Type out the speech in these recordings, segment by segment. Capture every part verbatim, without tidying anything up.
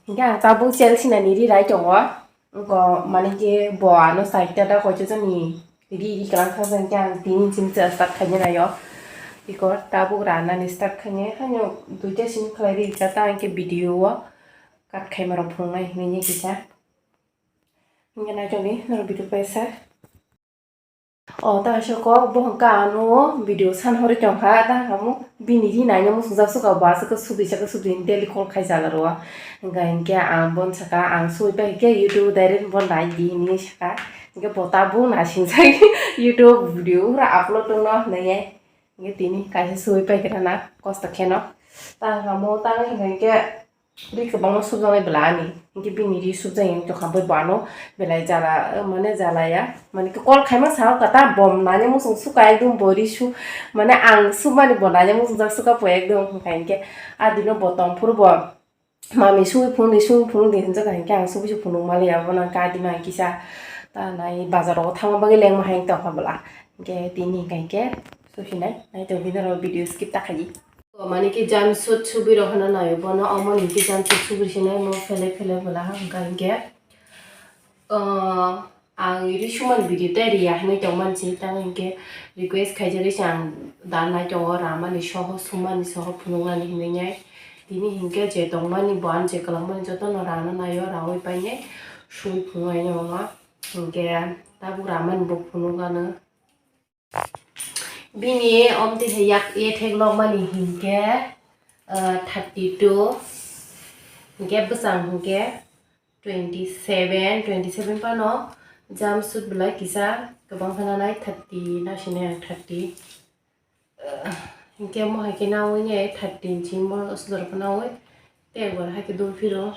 Hinkhe ang tabuk chel sinani ri rai tongo. Wngkha mane hinkhe bo ano side ta da koichajani ri ri kwlang thang hinkhe ang tini chini start khaina naio. Biko tabuk ranani start khainai haino duita simi khlai ri ta ta hinkhe video o cut khaima rok phunuknai hinwi kisa. Hinkhe naitokdi norok video paisa. O ta soko bo hwnkha ano video san hori tongkha ta hamo bini ri naina muchungjak suka bo aswk subri saka subri daily call khai jala rwo. Hwnkha hinkhe ang bon saka ang sui pai khe YouTube direct bon nai di hinwi saka. Hinkhe bo tabuk naising sai YouTube video ura upload tongno hinwi. Hinkhe tini kaisa sui pai khe na kosto kheno. Ta hamo ta hwnkha hinkhe ri kwbangma subjaknai bwla ani. Hinkhe bini ri subjakya wng tongkha, bai bo ano belai jala, mane jala ya. Mane khe call khaima sao kata bom nani muchung suka ekdom bo ri su, mane ang sumani bo nani muchungjak suka po ekdom hwnkha hinkhe. A dino bo tong phuru bo mami sui phunukdi, sui phunukdi hinjak hinkhe ang sui phunuk maliya, bono kadi ma kisa ta nai bazar rogo thangma bagwi lengma hai tongkha bwla. Hinkhe tini hinkha hinkhe suhinai nai tongwi norok video skip ta khaidi. O mani ki jumpsuit subui rok hwnna naio bono, omo ni ki jumpsuit subui sinai mo phele phele bwla hwnkha hinkhe, o, ang ri sumani video tei riya hinwi tongmani si tamo hinkhe request khaijagwi se ang da nai tongo ramani soho sumani soho phunuknani hinwi nai. Tini hinkhe je tongmani bo ang je kwlangmani jotono rana naio, raui painai sui phunuknai nai omo hinkhe tabuk ramani bo phunukgano. Bini omtwi hai yak ye thek lokmani hinkhe, ah, thirty two, hinkhe bwsang hinkhe twenty seven, twenty seven phano jumpsuit belai kisa kwbang khe nanai, thirty nasinai ang thirty. Ah, hinkhe mo hai khe naui ne thirty inchi mo sujor khe naui tei ekbar hai khe dul phiro.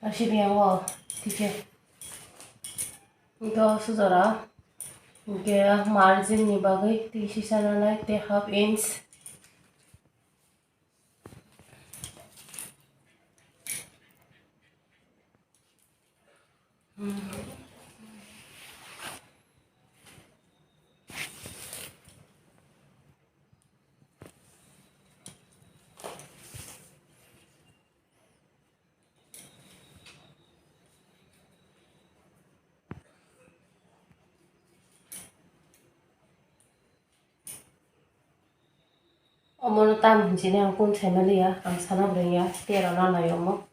Asibiyang o, tike. Ito sujora. Ge margin ni bagwi tiki sisa nanai te half inch. Omono tam hinjini ang kun saimaliya, ang sana bwrwngya, tei rwna nai omo.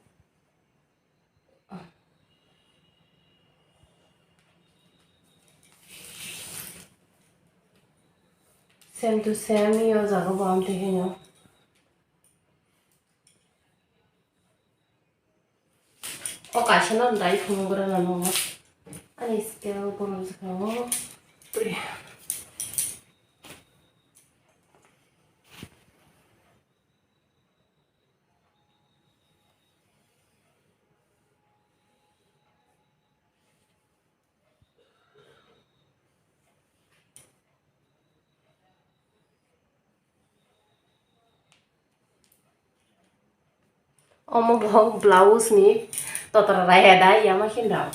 Same to same, yo jaga bo amtwi hino. O kaisa no dai phunuk gra na no. Ani scale borok jikao. Omo bo blouse ni totra raya da yama khe da.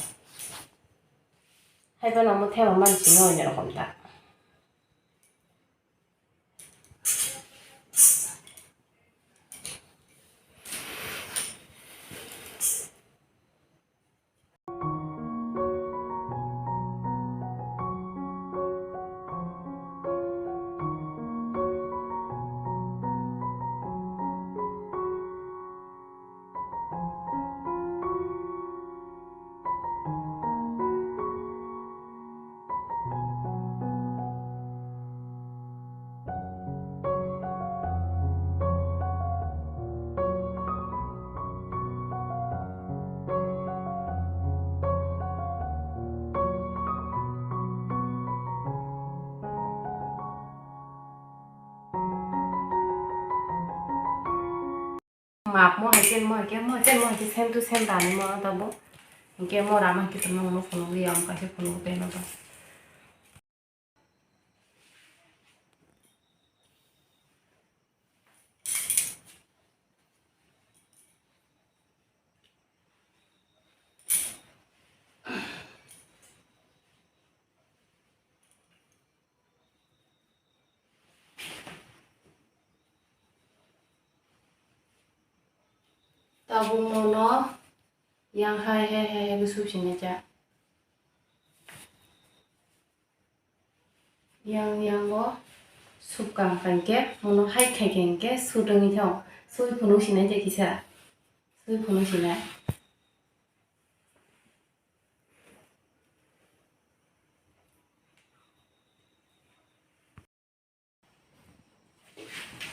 Hai phano omo thema mansi no onyo rokom ta. Map mo hai chen mo hai khe, mo hai chen mo hai khe same to same dani mo tabuk. Hinkhe mo rama hinkhe tongma uno phunukliya, omo kaisa phunukgwi tongma tong. Tabuk mono yang hai hai hai hai khe sub sinai cha. Yang, yang o sub kang kang khe, mono hai khai khai khe sud wngwi thang. Sui phunuk sinai cha kisa. Sui phunuk sinai.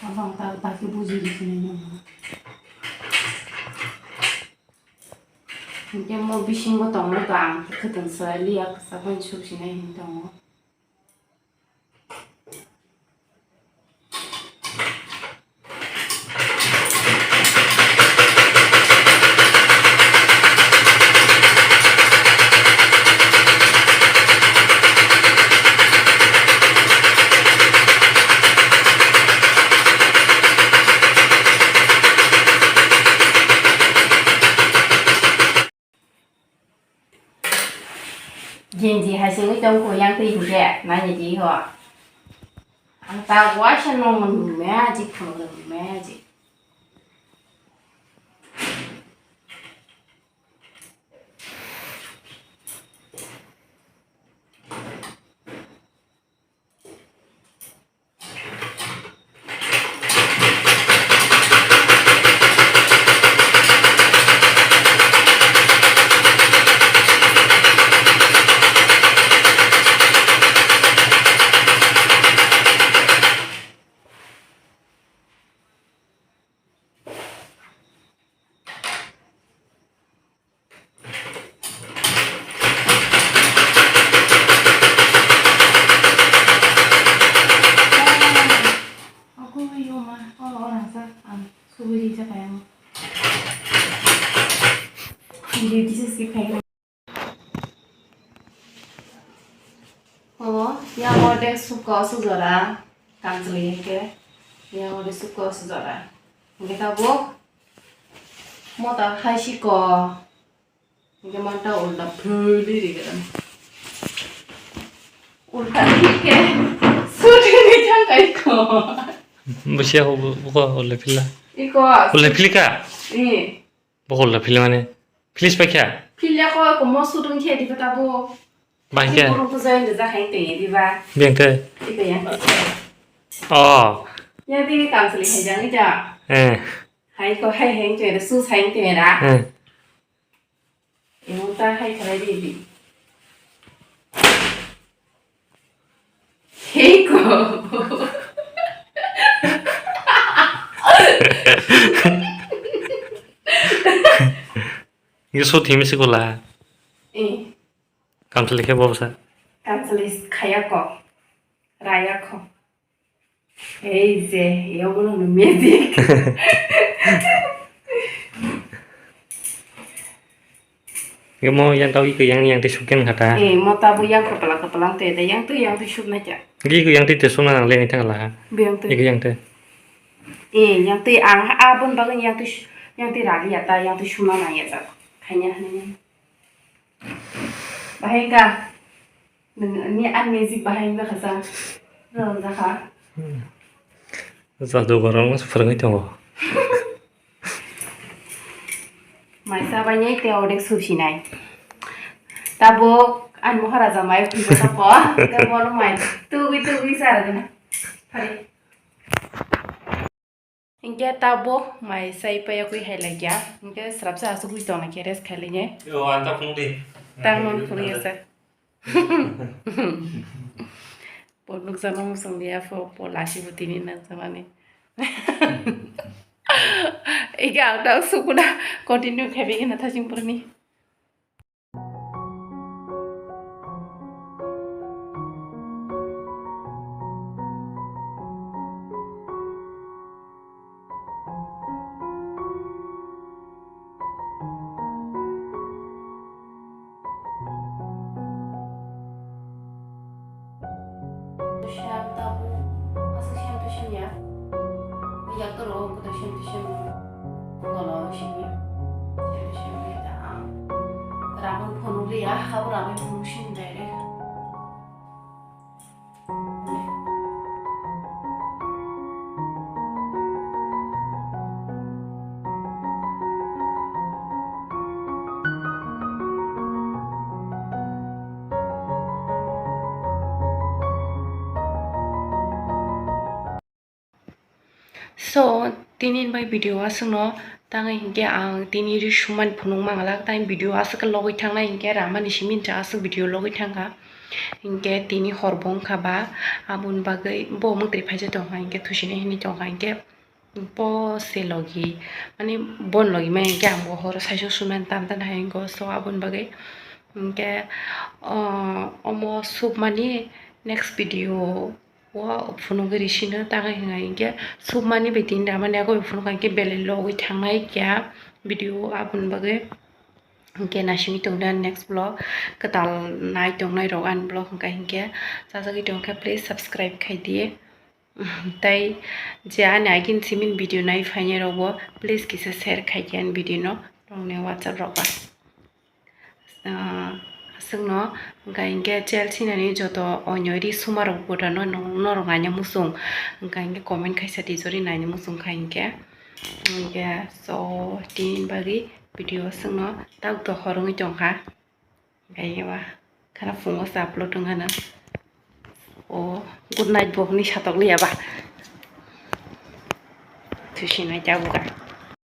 Abang tak tak ke buji di sini nang. Hingke mo bisingo tongmo to ang khe khwtwng se liya kwchak bai sub sinai hinwi tongo. Genji hai sengwi tong kho yang twi hwnkhe naini di ho. Ang ta waisa nong magic phunukjak magic. Ogo yoma, o, o rangchak ang subui rijak kaya. Video kisa skip khai. O, yang orde suko sujora, kamchwlwi hwnkhe, yang orde suko sujora. Hwnkhe tabuk, mota hai siko. Hingke manta ulta phwlwi rigadam. Ulta hingke sudini thangkai ko. Busia ko, bu-, buko ulta phila. Iko. Ulta philika? Ih. Buko ulta phila mane? Philis paikha? Philya ko, ko mo sudung khe di kota bo. Bangke? Burung ko join de jakhai te di ba. Bangke? Iko yang. Oh. Yang tini kamchwlwi hai jang ija. Eh. Hai ko hai heng te da, su sai te da. Eh. Imo ta hai khalai di di. Hei ko. Yo so thimi si kola. Eh. Kamchwlwi khe bobo sa. Kamchwlwi khaya ko. Raya ko. Ei je, yogo no magic. Imo yang tau iko yang, yang tei suken kata. Eh, mota bo yang kepala kepala te da yang tu yang tu sub na cha. Gi iko yang tei te suna nang le ni thang la. Yang tu. Iko yang tei. Eh, yang tei ang abon bagin yang tu yang tei rali ya ta yang tu suna na ya cha. Khanya khanya. Bahai ka. Nung ni an music bahai ka khasa. Rong jakha. Jadu gorong phwrwngwi tongo. Maisa bai nai te odek susinai. Tabuk an Maharaja mai phungo tapo. Te bol mai. Tugui tugui sar gana. Phari. Hinkhe tabuk mai sai paiya kwi hai laikya. Hinkhe srapsa asugwi tongnaikhe rest khailainai. Yo, ang ta phunuk di. Tang non phunuk ya sa. Po nukjakno muchung liya pho, po lasi bo tini nukjakmani. Ega ang ta sukuna continue khaibai kheno thaching purni. Siyam tabuk, aswk siyam twi siyam ya. Yak to ro, koto siyam twi siyam. Kolo siyam ya. Siyam twi siyam ya ta ang. Ramon phone liya, habo ramon phone siyam direct. So, tini bai video aswkno tangwi hinkhe ang tini ri sumani phunuk manglak, tai video aswk logwi thangnai hinkhe ramani simi hincha aswk video logwi thangkha. Hinkhe tini hor bo wngkha ba, aboni bagwi bo mwtwi phaijak tongkha hinkhe thusinai hinwi tongkha hinkhe bo se logi, mani bon logi mai hinkhe ang bo horo saichung sumani tam tam hai wngkha. So, aboni bagwi hinkhe, o, omo sukmani next video o phunugwi risino tangwi hinga hinkhe sukmani bai tini ramani yago phunukha hinkhe belai logwi thangnai kya video aboni bagwi. Hinkhe naisingwi tongdi ani next vlog, kwtal nai tongnai rok ani vlog hinkha hinkhe chajagwi tongkhe please subscribe khaidi. Tai je ani agin simin video nai phainai rokbo please kisa share khaidi ani video no nongni WhatsApp rok ba. Ah, aswkno hinkha hinkhe chel sinani joto onyo ri sumarok bwtano norok naina muchung hinkha hinkhe comment khaisa twijori naina muchung kha hinkhe. Hinkhe so tini bagwi video aswkno tak dohor wngwi tongkha. Hinkhe ba khana phungo sa upload wngkhano. O good night bo hwnwi satok liya ba. Thusinai tabuk ang.